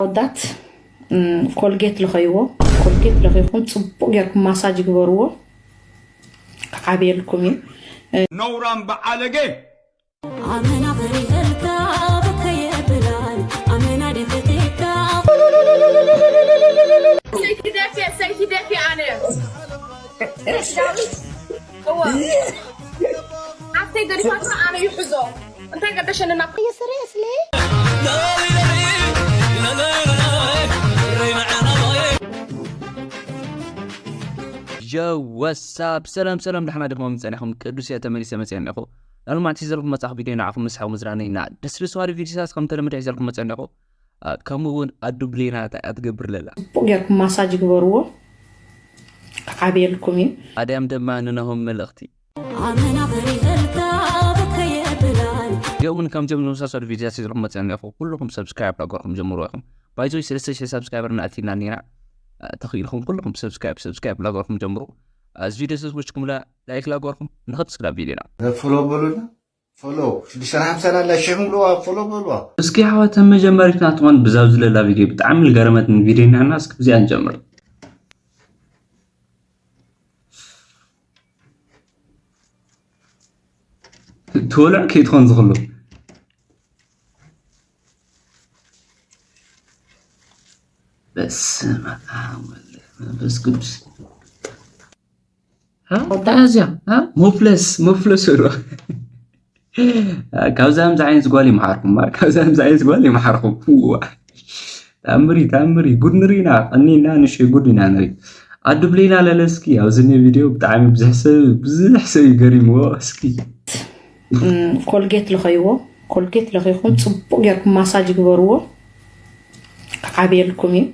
ኣወዳት፣ እም፣ ኮልጌት ልኸይዎ። ኮልጌት ለኺኹም ጽቡቕ ጌርኩም ማሳጅ ግበርዎ። ክዓብየልኩም እዩ። ነውራም በዓለገ። ኣመና ፈሪሀልካ በከየ ብላል ኣመና ደፈቴካ። ሰይቲ ደፊ፣ ሰይቲ ደፊ ኣነ። ዳዊት፣ እወ። ኣፍተይ ገዲፋትና ኣነ ይሕዞ። እንታይ ገደሸንና? Are you seriously? Yo, what's up? ሰላም ሰላም፣ ደሕና ዲኹም? ጸኒሕኩም? ቅዱስ እየ፣ ተመሊሰ መጽየ እኒኹ። ሎማዓንቲ ሒዘልኩም መጻኹ ቪድዮ ንዓኹም ምስሓቕ ምዝናነይና ደስ ደስ ባሃሊ ቪድዮታት ከም ተለመደ ሒዘልኩም መጽየ እኒኹ። አ፣ ከምኡ እውን ኣዱ ብሌና እንታይ እያ ትገብር ለላ? ጽቡቕ ጌርኩም ማሳጅ ግበርዎ፣ ክዓብየልኩም እዩ። ኣድያም ድማ ንናሆም መልእኽቲ። ኣመና ፈሪሀልካ በከየ ብላል። ከምኡውን ከምዚኦም ዝመሳሰሉ ቪድዮታት ሒዘልኩም መጽየ እኒኹ። ኩልኹም ሰብስክራይብ ላገርኩም ጀምሩ ኢኹም። ባይዞይ ሰለስተ ሽሕ ሰብስክራይበር ንኣቲና እኒና። አ፣ ተኽኢልኩም ኩልኹም ሰብስክራይብ፣ ሰብስክራይብ ላገርኩም ጀምሩ። አ፣ እዚ ቪድዮ ተዝምችኩም ላ ላይክ ላገርኩም። ንኸትስላ ቪድዮና። ፎሎ በሉና። ፎሎ ሽዱሽተ ሓምሳ ኣላ፣ ሽሕም ግልዋ፣ ፎሎ በልዋ። እስኪ ኣሕዋት፣ መጀመሪትና ትኾን ብዛብ ዝለላ ቪድዮ ብጣዕሚ ዝገረመትኒ ቪድዮ እኒሃና። እስኪ ብዚኣ ንጀምር። ትወልዕ ከይትኾን ዝኽሉ። በስመ ኣብ ወወልድ ወመንፈስ ቅዱስ። አ? እንታይ እያ እዚኣ? አ? ሞፍለስ፣ ሞፍለስ በልዋ። አ፣ ካብዛ ከምዚ ዓይነት ጓል ይምሓርኩም፣ አ? ካብዛ ከምዚ ዓይነት ጓል ይምሓርኩም። ዋ። ተኣምሪ፣ ተኣምሪ። ጉድ ንሪና፣ ቀኒና፣ ንእሽተይ ጉድ ኢና ንርኢ። ኣዱ ብሌና ለለ እስኪ፣ ኣብዚ እኒኦ ቪድዮ ብጣዕሚ ብዙሕ ሰብ፣ ብዙሕ ሰብ እዩ ገሪምዎ። እስኪ። እም፣ ኮልጌት ልኸይዎ፣ ኮልጌት ለኺኹም ጽቡቕ ጌርኩም ማሳጅ ግበርዎ። ክዓብየልኩም እዩ።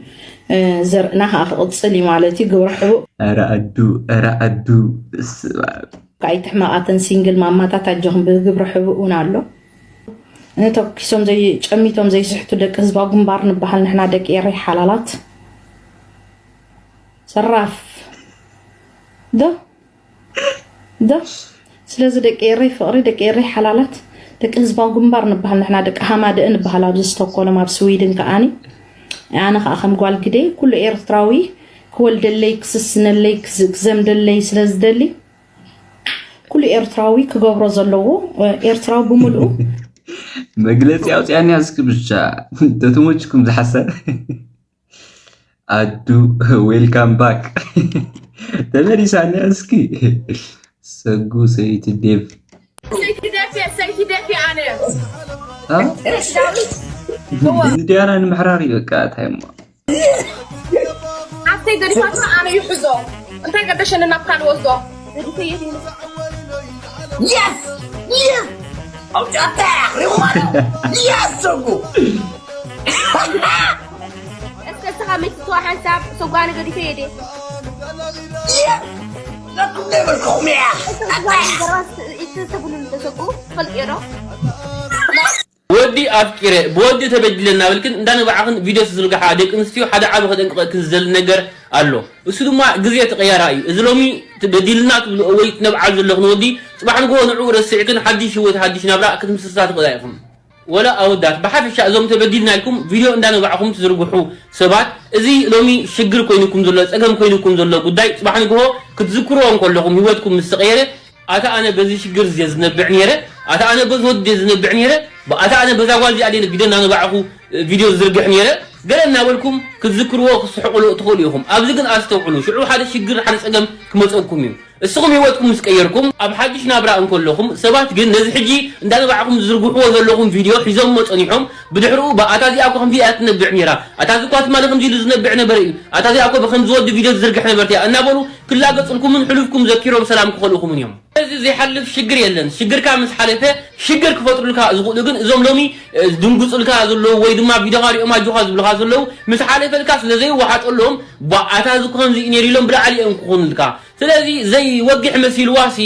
እ፣ ዘርእና ከዓ ክቕጽል እዩ ማለት እዩ። ግብረ ሕቡእ። ኧረ ኣዱ፣ ኧረ ኣዱ። በስመ ኣብ። ኣይትሕመቓተን ሲንግል ማማታት ኣጆኹም ብግብረ ሕቡእ እውን ኣሎ። ንተኪሶም ዘይ-፣ ጨሚቶም ዘይስሕቱ ደቂ ህዝባዊ ግንባር ንበሃል ንሕና ደቂ ኤረይ ሓላላት። ሰራፍ። ዶ? ዶ? ስለዚ ደቂ ኤረይ ፍቕሪ፣ ደቂ ኤረይ ሓላላት፣ ደቂ ህዝባዊ ግንባር ንበሃል ንሕና ደቂ ሃማደእ ንበሃል ኣብዚ ስቶኮሎም፣ ኣብ ስዊድን ከኣኒ። ኣነ ከኣ ከም ጓል ግደይ ኩሉ ኤርትራዊ ክወልደለይ፣ ክስስነለይ፣ ክዝ-፣ ክዘምደለይ ስለ ዝደሊ ኩሉ ኤርትራዊ ክገብሮ ዘለዎ፣ እ፣ ኤርትራዊ ብምልኡ መግለጺ ኣውጽኣኒ እስኪ ብቻ ተተሞችኩም ዝሓሰር። ኣዱ፣ ዌልካም ባክ። ተመሊሳኒ እስኪ። ሰጉ ሰይቲ ዴቭ። ሰይቲ ደፊ፣ ሰይቲ ደፊ ኣነ። አ? ዳዊት፣ እወ። ንዲያና ንምሕራር እዩ በቃ፣ እንታይ እሞ። ኣፍተይ ገዲፋትና ኣነ ይሕዞ። እንታይ ገደሸኒ ናብ ካልእ ወስዶ። ገዲፈ እየ። የስ! የስ! ኣውጫታ! ሪኹም ኣለኹ! የስ! ሰጉ! እስከ እስኻ መይትትዋ ሓንሳብ ሰጓ ንገዲፈ እየ ድየ? የስ! ለኩም ዘይበልኩኹም እያ! እስከ ዝጓል ንገርባ ስ-፣ ይትተብሉ እንተሰጉ ትፈልጥዮ ዶ? ወዲ ኣፍቂረ፣ ብወዲ ተበዲለ እናበልክን እንዳነባዕኽን ቪድዮ ትዝርግሓ ደቂ ኣንስትዮ ሓደ ዓቢ ከጠንቅቐክን ዝደሊ ነገር ኣሎ። እሱ ድማ ግዜ ተቐያራይ እዩ። እዚ ሎሚ ትበዲልና ትብልኦ ወይ ትነብዓሉ ዘለኽን ወዲ፣ ጽባሕ ንግሆ ንዕኡ ረሲዕክን ሓድሽ ህይወት፣ ሓድሽ ናብራ ክትምስርታ ትኽእላ ኢኹም። ወላ ኣወዳት፣ ብሓፈሻ እዞም ተበዲልና ኢልኩም ቪድዮ እንዳነባዕኹም ትዝርግሑ ሰባት፣ እዚ ሎሚ ሽግር ኮይኑኩም ዘሎ፣ ጸገም ኮይኑኩም ዘሎ ጉዳይ፣ ጽባሕ ንግሆ ክትዝክርዎ እንከለኹም፣ ህይወትኩም ምስ ተቐየረ፣ ኣታ ኣነ በዚ ሽግር እዚ ዝነብዕ ነይረ፣ ኣታ ኣነ በዚ ወዲ እዚ ዝነብዕ ነይረ፣ ኣታ ኣነ በዛ ጓል እዚኣ ድየ ቪድዮ እናነባዕኹ ቪድዮ ዝዝርግሕ ነይረ፣ ገለ እናበልኩም ክትዝክርዎ ክትስሕቁሉ ትኽእሉ ኢኹም። ኣብዚ ግን ኣስተውዕሉ፣ ሽዑ ሓደ ሽግር ሓደ ጸገም ክመጸኩም እዩ። እስኹም ህይወትኩም ምስ ቀየርኩም፣ ኣብ ሓድሽ ናብራ እንከለኹም፣ ሰባት ግን ነዚ ሕጂ እንዳነባዕኹም ዝዝርግሕዎ ዘለኹም ቪድዮ ሒዞምዎ ጸኒሖም፣ ብድሕሪኡ ኣታ እዚኣ እኮ ከምዚ እያ ትነብዕ ነይራ፣ ኣታ እዚ እኳ ትማሊ ከምዚ ኢሉ ዝነብዕ ነበረ እዩ፣ ኣታ እዚኣ እኮ ብከምዚ ወዲ ቪድዮ ዝዝርግሕ ነበርት እያ እናበሉ ክላገጹልኩምን ሕሉፍኩም ዘኪሮም ሰላም ክኸልኡኹምን እዮም። እዚ ዘይሓልፍ ሽግር የለን። ሽግርካ ምስ ሓለፈ ሽግር ክፈጥሩልካ ዝኽእሉ ግን እዞም ሎሚ፣ እ፣ ዝድንግጹልካ ዘለዉ ወይ ድማ ቪድዮኻ ሪኦም ኣጆኻ ዝብሉኻ ዘለዉ ምስ ሓለፈልካ ስለ ዘይወሓጠሎም፣ ባ፣ ኣታ እዚ እኮ ከምዚ እዩ ነይሩ ኢሎም ብላዕሊ እዮም ክኾኑልካ። ስለዚ ዘይወግሕ መሲልዋሲ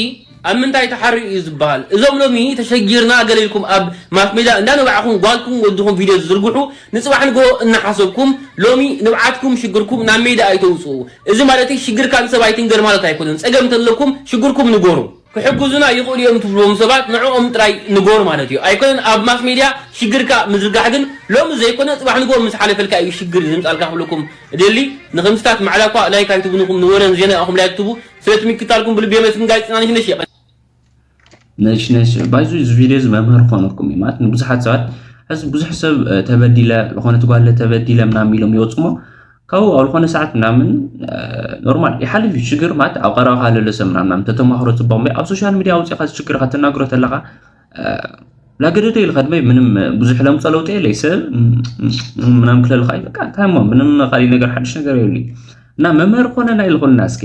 ኣብ ምንታይ ተሓርዩ እዩ ዝበሃል። እዞም ሎሚ ተሸጊርና ገለ ኢልኩም ኣብ ማስ ሜዳ እንዳነባዕኹም ጓልኩም ወድኹም ቪድዮ ዝዝርግሑ ንጽባሕ ንግሆ እናሓሰብኩም ሎሚ ንብዓትኩም ሽግርኩም ናብ ሜዳ ኣይተውጽኡ። እዚ ማለተይ ሽግርካ ንሰብ ኣይትንገር ማለት ኣይኮነን። ጸገም እንተለኩም ሽግርኩም ንገሩ። ክሕግዙና ይኽእሉ እዮም ትብልዎም ሰባት ንዕኦም ጥራይ ንገሩ ማለት እዩ። ኣይኮነን ኣብ ማስ ሜድያ ሽግርካ ምዝርጋሕ ግን ሎሚ ዘይኮነ ጽባሕ ንግሆ ምስ ሓለፈልካ እዩ ሽግር ዝምጻልካ ክብለኩም እደሊ። ንኸምስታት ማዕላ እኳ ላይክ ኣይትብንኹም ንወረን ዜና ኢኹም ላይክ ትቡ። ስለቲ ምክታልኩም ብልቢ የመስግን ጋይ ጽናንሽ ነሽ የቐ ነሽ ነሽ ባይዙ እዚ ቪድዮ እዚ መምህር ክኾነኩም እዩ ማለት ንብዙሓት ሰባት ሕዚ ብዙሕ ሰብ ተበዲለ ዝኾነት ጓለ ተበዲለ ምናምን ኢሎም ይወፁሞ ካብኡ ኣብ ዝኾነ ሰዓት ምናምን ኖርማል ይሓልፍ እዩ ሽግር ማለት ኣብ ቀረባኻ ለሎ ሰብ ምናምን ምናምን ተተማኽሮ ፅቡቕ እምበይ ኣብ ሶሻል ሚድያ ኣውፂእኻ እዚ ሽግር ከተናግሮ ተለኻ ላገደደ ኢልካ ድማ ምንም ብዙሕ ለምፀ ለውጢ የለይ ሰብ ምናምን ክለልካ እዩ በቃ እንታይ እሞ ምንም ካሊእ ነገር ሓድሽ ነገር የብሉ እና መምህር ኮነና ኢልኩልና እስኪ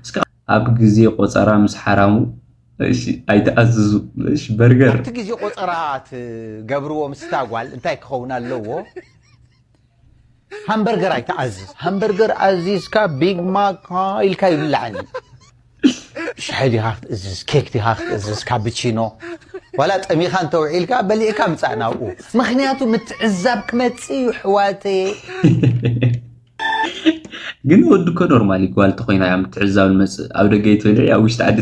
እስኪ ኣብ ግዜ ቆፀራ ምስ ሓራሙ እሺ ኣይተኣዝዙ እሺ በርገር ኣብቲ ግዜ ቆፀራ ትገብርዎ ምስታ ጓል እንታይ ክኸውን ኣለዎ ሃምበርገር ኣይተኣዝዝ ሃምበርገር ኣዚዝካ ቢግ ማክ ኢልካ ይብላዓኒ ሻሂ ዲኻ ክትእዝዝ ኬክ ዲኻ ክትእዝዝ ካፕቺኖ ዋላ ጠሚኻ እንተውዒልካ በሊዕካ ምፃእ ናብኡ ምክንያቱ ምትዕዛብ ክመፅእ እዩ ሕዋተየ ግን ወዲ እኮ ኖርማል ጓል ተኮይና እያ ምትዕዛብ ንመፅእ ኣብ ደገ ይትበልዕ ኣብ ውሽጢ ዓዲ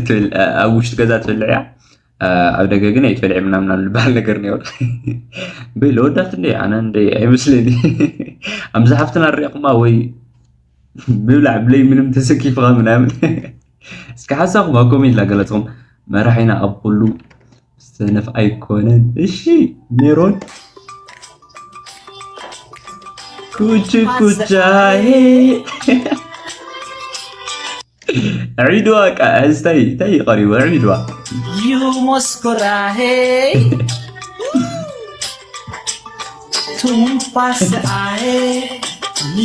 ኣብ ውሽጢ ገዛ ትበልዕ እያ ኣብ ደገ ግን ኣይትበልዕ ምናምን ዝበሃል ነገር ነይሩ በይ ለወዳት እንደ ኣነ እንደ ኣይመስለኒ ኣምዚ ሓፍትና ሪእኹማ ወይ ምብላዕ ብለይ ምንም ተሰኪፍኻ ምናምን እስኪ ሓሳኹም ኣብ ኮሜንት ላገለፅኹም መራሒና ኣብ ኩሉ ሰነፍ ኣይኮነን እሺ ሜሮን ኩችኩቻይ ዒድዋ ቃ እንታይ እንታይ ቀሪቡ ዒድዋ ዩ ሞስኮራሄ ቱምፓስኣሄ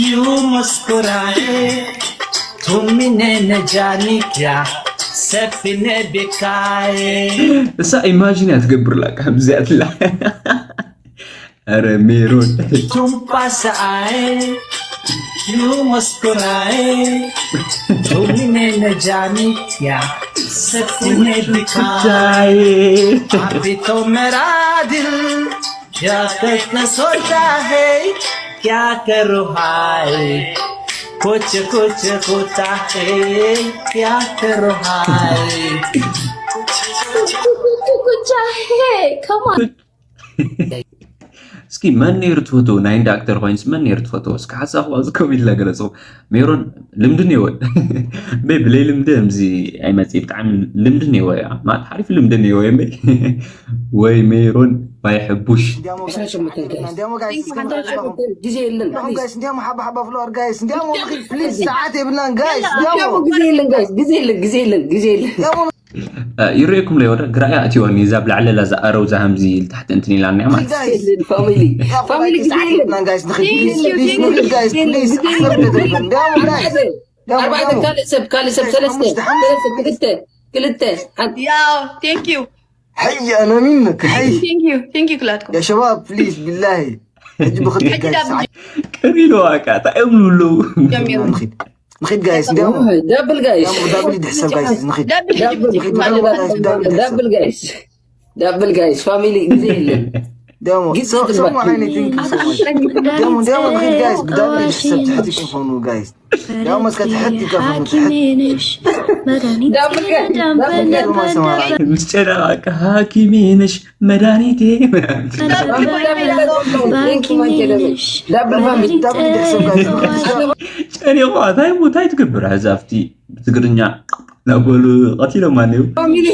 ዩ ሞስኮራሄ ቱሚኔ ነጃኒክያ ሰፊኔ ቤካዬ እሳ ኢማጂን እያ ትገብርላ ከምዚኣ ትላ ኧረ ሜሮን ቱምፓስኣሄ ዩ ሞስኮራሄ ቱሚኔ ነጃኒክያ ሰፊኔ ቤካዬ ቻዬ አቢቶ መራድል ያከተሶዳሄ ያከሩሃይ ኮቸ ኮቸ ኮታሄ ያከሩሃይ Kuchahe, come on. እስኪ መን ነይሩ ትፈትዎ ናይ ህንዲ ኣክተር ኮይንስ መን ነይሩ ትፈትዎ እስኪ ሓሳኹ ኣብዚ ኮሜንት ላገለፅኹም ሜሮን ልምዲ ነይወ እምበይ ብለይ ልምዲ እምዚ ኣይመፅእ ብጣዕሚ ልምዲ ነይወ እያ ማለት ሓሪፍ ልምዲ ነይወ እምበይ ወይ ሜሮን ባይ ሕቡሽ ጊዜ የለን እንዲያሞ ሓባ ሓባ ፍሎር ጋይስ እንዲያሞ ፕሊዝ ሰዓት የብልናን ጋይስ ጊዜ የለን ጊዜ የለን ጊዜ የለን ጊዜ የለን ይርእየኩም ለይ ወረ ግራ እያ እትወኒ እዛ ብላዕለላ እዛ ኣረው እዛ ሃምዚ ልታሕቲ እንትን ኢላ እኒያ ማለት ፋሚሊ ፋሚሊ ጊዜ የለን ኣርባዕተ ካልእ ሰብ ካልእ ሰብ ሰለስተ ሰለስተ ክልተ ክልተ ሓንቲ ያው ቴንክ ዩ حي انا منك حي ቴንክ ዩ ቴንክ ዩ ክላትኩም يا شباب بليز بالله حج بخد حج داب. ቅሪሉ ዋቃ እንታይ እዮም ዝብሉ ጀሚሩ نخيد نخيد جايز اليوم ዳብል ጋይስ دابل يدحسب جايز نخيد ደብል ዳብል دابل يدحسب ዳብል ጋይስ ዳብል ጋይስ ፋሚሊ ጊዜ የለን ديمو جيت سو تكتب سو بعد. عيني تنكي سو ديمو ديمو نخيد جايز بدابل يدحسب تحتكم فونو جايز ديمو اسكت تحتي كفونو تحتي ዳብል ጋይስ ዳብል ጋይስ ما سمعت ምስ ጨነቃ ሃኪሜ ነሽ መድሃኒቴ ዳብል ፋሚሊ دابل يدحسب جايز ጨኒቑ እንታይ እንታይ ትገብር ሕዛፍቲ ብትግርኛ ናበሉ ቀቲሎም ኣለው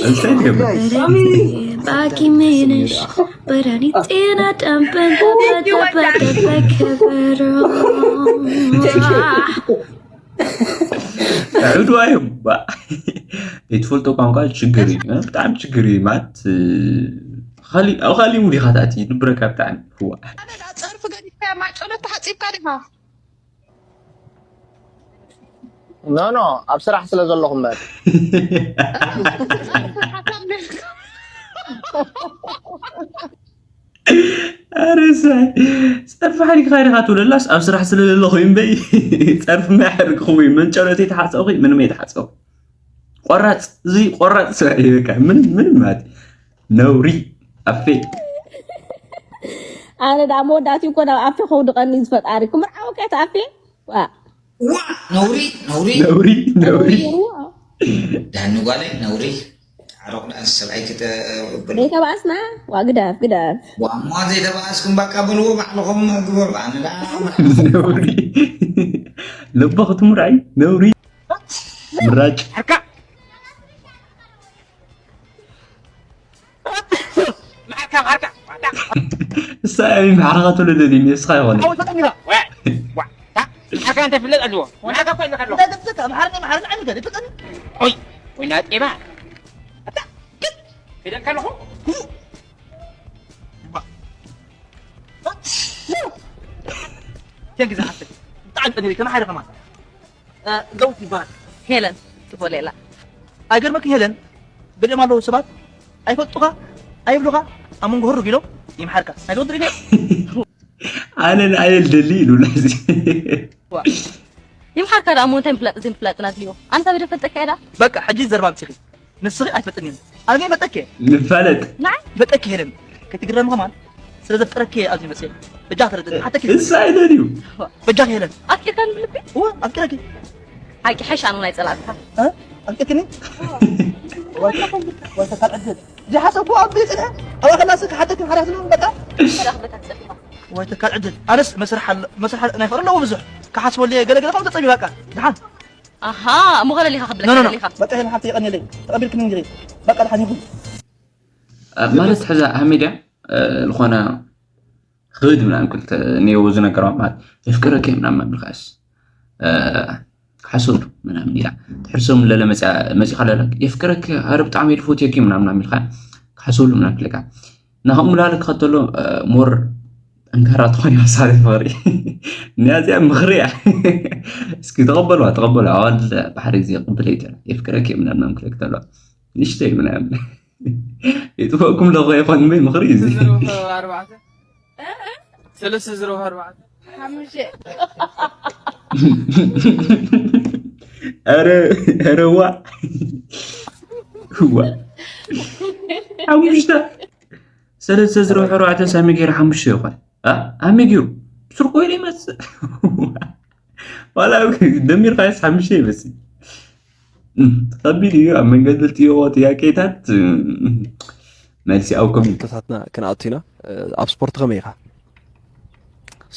እንታይ ትገብር ፋሚሊ ባኪሜንሽ በዳኒ ጤና ደንበን ተበተበተበከበሮ ዕድዋ እዮም ዘይትፈልጦ ቋንቋ ችግር እዩ ብጣዕሚ ችግር እዩ ማለት ኣብ ካሊእ ሙድ ኢኻ ትኣቲ ይድብረካ ብጣዕሚ ህዋ ጸርፊ ገዲፍካያ ማጨሎ ተሓጺብካ ዲኻ ኖ ኖ ኣብ ስራሕ ስለ ዘለኹ እምበር ኣረሳይ ጸርፊ ሓዲግካ ዲኻ ትብለላስ ኣብ ስራሕ ስለ ዘለኹ እምበይ ጸርፊ ማይ ሓድግኹም እዩ መንጨሎተይ ተሓፀኹ ምንም ኣይተሓፀኹ ቆራፅ እዚ ቆራፅ ሰብ እዩ በቃ ምንም ምንም ማለት ነውሪ ኣፌ ኣነ ደኣ መወዳእትኡ እኮ ናብ ኣፌ ከውድቐኒ ዝፈጣሪ ክምርዓወካ እቲ ኣፌ ዋ ነውሪ ነውሪ ነውሪ ነውሪ ዳኒ ጓለይ ነውሪ ዓረቕ ደኣ ሰብኣይ ክተ ዘይተባእስና ዋ ግዳፍ ግዳፍ ዋማ ዘይተባእስኩም በቃ በልዎ ባዕልኹም ግበሩ። ኣነ ደኣ ነውሪ ልቦ ክትምርዓይ ነውሪ ምራጭ ዓርካ መዓርካ መዓርካ እሳ ኣይ ማዕረኻ ትውልድ ዲ ንስኻ ይኾነ ዓወት ፈጠኒኻ ዓርካ እንተ ፍለጥ ኣለዎ መዓርካ እኮ ኢልካ ኣለኹ መሓርኒ መሓርኒ ዓይነት ገለ ይፈጠኒ ኦይ ወይና ጤባ ኣታ ፊደልካ ኣለኹ ቴንክ ዝሓፍት ብጣዕሚ ጠኒሪ ከመሓሪ ከማን ለውጥ ይበሃል ሄለን ትቦሌላ ኣይገርመክ ሄለን ብልም ኣለዉ ሰባት ኣይፈልጡኻ ኣይብሉኻ ኣብ መንጎ ህርግ ኢሎም ይምሓርካ ናይ ዶክትር ኢለ ኣነ ንኣየል ደሊ ኢሉላ እዚ ይምሓርካ ደኣ እሞ እንታይ ምፍላጥ ዘይምፍላጥን ኣድልዮ ኣንታ በደ ፈልጠካ እያ ደኣ በቃ ሕጂ ዘርባ ምፅኺ ንስኺ ኣይትፈልጥን እዮም ኣነ ግን ይፈልጠኪ እየ ንፋለጥ ንዓይ ይፈልጠኪ ሄለን ከይትግረሚ ከማን ስለ ዘፍቅረኪ እየ ኣብዚ መፅእ በጃ ተረድእኒ ሓተኪ እሳ ኣይደልዩ በጃ ሄለን ኣፍቂርካኒ ብልቢ እወ ኣፍቅረኪ ሓቂ ሓሽ ኣነ እውን ኣይፀላእካ እ? ኣፍቂርክኒ ወይተ ካልዕድል ዝሓሰብኩ ኣብ ጽንሐ ኣብኣ ከላ ስልኪ ሓተኪ ሓራስ ነው በቃ ረኽበታ ትፀሊኻ ወይተ ካልዕድል ኣነስ መስርሕ ኣለ መስርሕ ናይ ፍቅሪ ኣለዎ ብዙሕ ክሓስበሉ እየ ገለገለ ከም ተጸቢ በቃ ድሓን ኣሃ እሞ ከለሊኻ ክብለካ ኖ ኖ ኖ ከለሊኻ በቃ ይሄን ሓፍቲ ይቀንየለይ ተቐቢልክኒ እንግዲህ በቃ ድሓን ይኹን ማለት ሕዛ ኣህሜድያ ዝኾነ ክብድ ምናምን ክልተ ነይዎ ዝነገረዋ ማለት የፍቅረክ ምናምን ምብልካስ ክሓሰሉ ምናምን ኢላ ትሕርሶም ለለ መፂኻ ለለ የፍቅረክ ኣረ ብጣዕሚ የድፎትየኪ ምናምን ኢልካ ክሓሰሉ ምናምን ክልካ ናኸም ላለ ክኸተሎ ሞር ጠንካራ ትኾን ይመሳለ ፍቅሪ እኒኣዚኣ ምኽሪ እያ እስኪ ተቐበልዋ ተቐበሉ ኣዋል ባሕሪ ግዜ ቅብል ይተላ የፍቅረክ ምናምን ክልክ ተሎ ንሽተይ ምናምን ይጥፈእኩም ለኾ ይኾን ምይ ምኽሪ እዩ እዚ ሰለስተ ዝረቡ ኣርባዕተ ኧረ ዋ ዋ ሓሙሽተ ሰለስተ ዝረቡ ኣርባዕተ ሳሚ ገይረ ሓሙሽተ ይኾን ኣሚ ገይሩ ስርቆ ኢለ ይመስል ዋላ ደሚርካስ ሓሙሽተ ይመስል ከቢድ እዩ ኣብ መንገዲ ልጥይቆ ጥያቄታት መልሲ ኣብ ኮሚንት ተታትና ክንኣቱ ኢና ኣብ ስፖርት ከመይ ኢኻ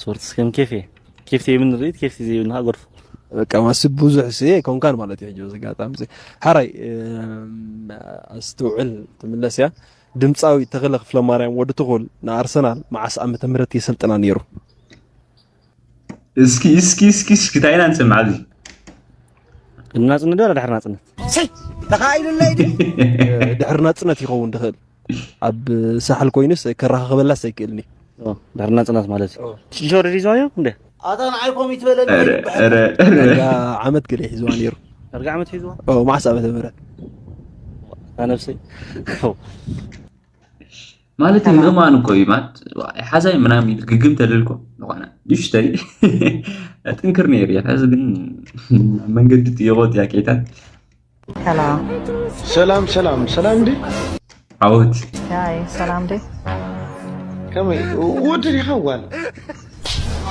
ስፖርት እስከም ኬፍ እየ ኬፍ ዘይብኒ ርኢት ኬፍ ዘይብኒ ገድፎ በቃ ማሲ ብዙሕ ሲ ኣይኮንካን ማለት እዩ ሕጂ እዚ ኣጋጣሚ እዚ ሓራይ ኣስትውዕል ትምለስ እያ ድምፃዊ ተኽለ ክፍለማርያም ወዲ ትኹል ንኣርሰናል መዓስ ዓመተ ምህረት የሰልጥና ነይሩ እስኪ እስኪ እስኪ እስኪ ታይና ንሰምዓ ኣብዚ ቅድሚ ናፅነት ዶ ድሕሪ ናፅነት ሰይ ተኻኢሉለይ ድዩ ድሕሪ ናፅነት ይኸውን ድኽእል ኣብ ሳሕል ኮይኑስ ከራኸበላስ ኣይክእልኒ ድሕሪ ናፅነት ማለት እዩ ሽወደድ ይዘዋዮ እንደ ኣታ ንዓይ ኮም ይትበለኒ ዳርጋ ዓመት ገለ ሒዝዋ ነይሩ ዳርጋ ዓመት ሒዝዋ ማዕስ ዓመተ ምህረት ነብሰይ ማለት ምእማን እኮ እዩ ማለት ሓዛይ ምናምን ግግም ተልልኮ ዝኾነ ንሽተይ ጥንክር ነይሩ እዩ ሕዚ ግን መንገዲ ጥየቆ ጥያቄታት ሰላም ሰላም ሰላም ሰላም እንዴ ዓወት ያይ ሰላም ዴ ከመይ ወዲ ዲኻ ጓል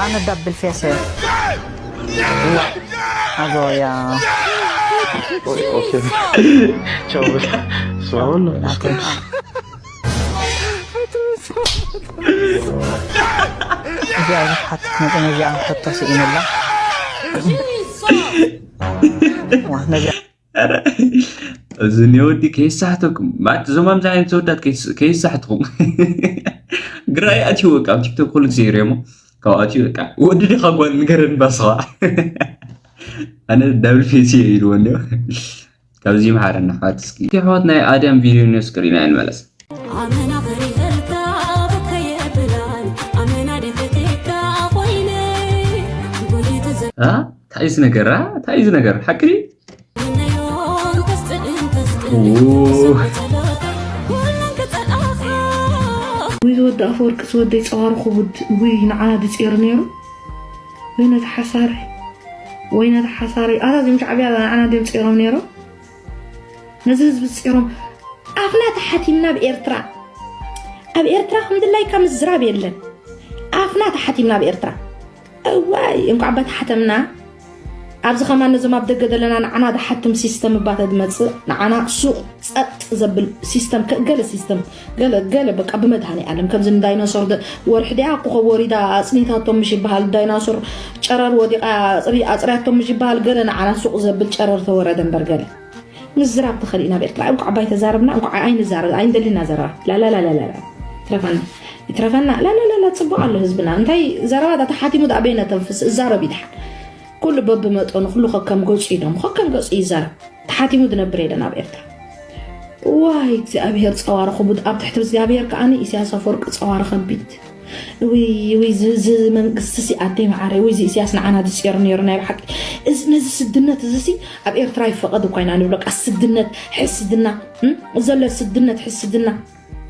ኣነ ዳብል ፌስ እየ ኣዞ ያ ኦኬ ቻው ስማውን እዚኣ ዝሓትት መጠን እዚኣ ሕቶ ስኢኑላ ነዚኣ እዚ ኒወዲ ከይሳሕተኩም ማለት እዞም ከምዚ ዓይነት ተወዳት ከይሳሕትኩም ግራይ ኣትዩ በቃ ኣብ ቲክቶክ ኩሉ ግዜ ይሪኦሞ ካብ ኣትዩ በቃ ወዲ ዲኻ ጓል ንገረን ባስኻ ኣነ ዳብል ፌስ እየ ኢልዎ እንዲዮ ካብዚ ይምሓረና ኣሕዋት እስኪ ኣሕዋት ናይ ኣድያም ቪድዮ ኒውስ ቅሪና ንመለስ እንታይ እዚ ነገር እንታይ እዚ ነገር ሓቂ ወይ ዝወዲ ኣፈወርቂ ዝወደይ ፀዋሩ ክቡድ ውይ ንዓና ድፅሩ ነይሩ ወይ ነቲ ሓሳሪ ወይ ነቲ ሓሳሪ ኣታ ዚም ሻዕብያ ንዓና ድዮም ፅሮም ነይሮም ነዚ ህዝቢ ፅሮም ኣፍና ተሓቲምና ኣብ ኤርትራ ኣብ ኤርትራ ከምድላይካ ምዝራብ የለን ኣፍና ተሓቲምና ኣብ ኤርትራ እዋይ እንኳዕ በተሓተምና ኣብዚ ከማን ነዞም ኣብ ደገ ዘለና ንዓና ዝሓትም ሲስተም እባ ተዝመጽእ፣ ንዓና ሱቕ ጸጥ ዘብል ሲስተም፣ ከ- ገለ ሲስተም፣ ገለ ገለ በቃ ብመድሃኔ ኣለም ከምዚ ንዳይኖሶር ደ- ወርሒ ዲኣ ኮኸብ ወሪዳ ኣጽኒታቶም ምሽ ይበሃል፣ ዳይኖሶር ጨረር ወዲቓ ኣጽሪ ኣጽርያቶም ምሽ ይበሃል፣ ገለ ንዓና ሱቕ ዘብል ጨረር ተወረደ እምበር ገለ ምዝራብ ተኸሊእና ኣብ ኤርትራ። እንኳዕ ኣባይ ተዛረብና፣ እንኳዕ ኣይንዛረብ፣ ኣይንደሊና ዘረባ። ላላላላላ ትረፈና፣ ይትረፈና። ላላላላ ጽቡቕ ኣሎ ህዝብና። እንታይ ዘረባ ተሓቲሙ ዳ በይነ ተንፍስ እዛረብ ይድሓን። ኩሉ በብመጠኑ፣ ኩሉ ከከም ገጹ ኢሎም፣ ከከም ገጹ ይዛረብ። ተሓቲሙ ዝነብር የለን ኣብ ኤርትራ። ዋይ እግዚኣብሔር ጸዋር ክቡድ፣ ኣብ ትሕቲ እግዚኣብሔር ከኣኒ ኢሳያስ ኣፈወርቂ ጸዋር ከቢድ። ውይ ውይ፣ እዚ መንግስቲ ሲ ኣደይ መዓረይ፣ ውይ እዚ ኢሳያስ ንዓና ዝጽየር ነይሩ ናይ ብሓቂ። እዚ ነዚ ስድነት እዚ ሲ ኣብ ኤርትራ ይፈቐድ እኳ ኢና ንብለካ። ስድነት፣ ሕስድና፣ እም? ዘሎ ስድነት፣ ሕስድና።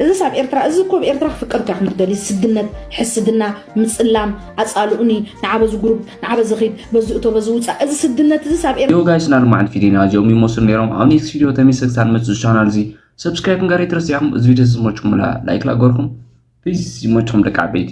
እዚስ ኣብ ኤርትራ፣ እዚ እኮ ኣብ ኤርትራ ክፍቀድ እኳ ኢኹም ትደልዩ። ስድነት፣ ሕስድና፣ ምጽላም፣ ኣጻልኡኒ፣ ንዓ በዚ ጉሩብ፣ ንዓ በዚ ኺድ፣ በዚ እቶ፣ በዚ ውጻእ። እዚ ስድነት እዚስ ኣብ ኤርትራ ዮ ጋይስ፣ ናልማዓን ፊዴና እዚኦም ይመስሉ ነይሮም። ኣብ ኔክስት ቪዲዮ ተመልሰ ክሳብ ንመጽእ ቻናል እዚ ሰብስክራይብ ምግባር ኣይትረስዑ። እዚ ቪዲዮ ዝመችኩም ላይክ ላገርኩም ፕሊዝ፣ ይመችኩም ደቂ ዓበይቲ።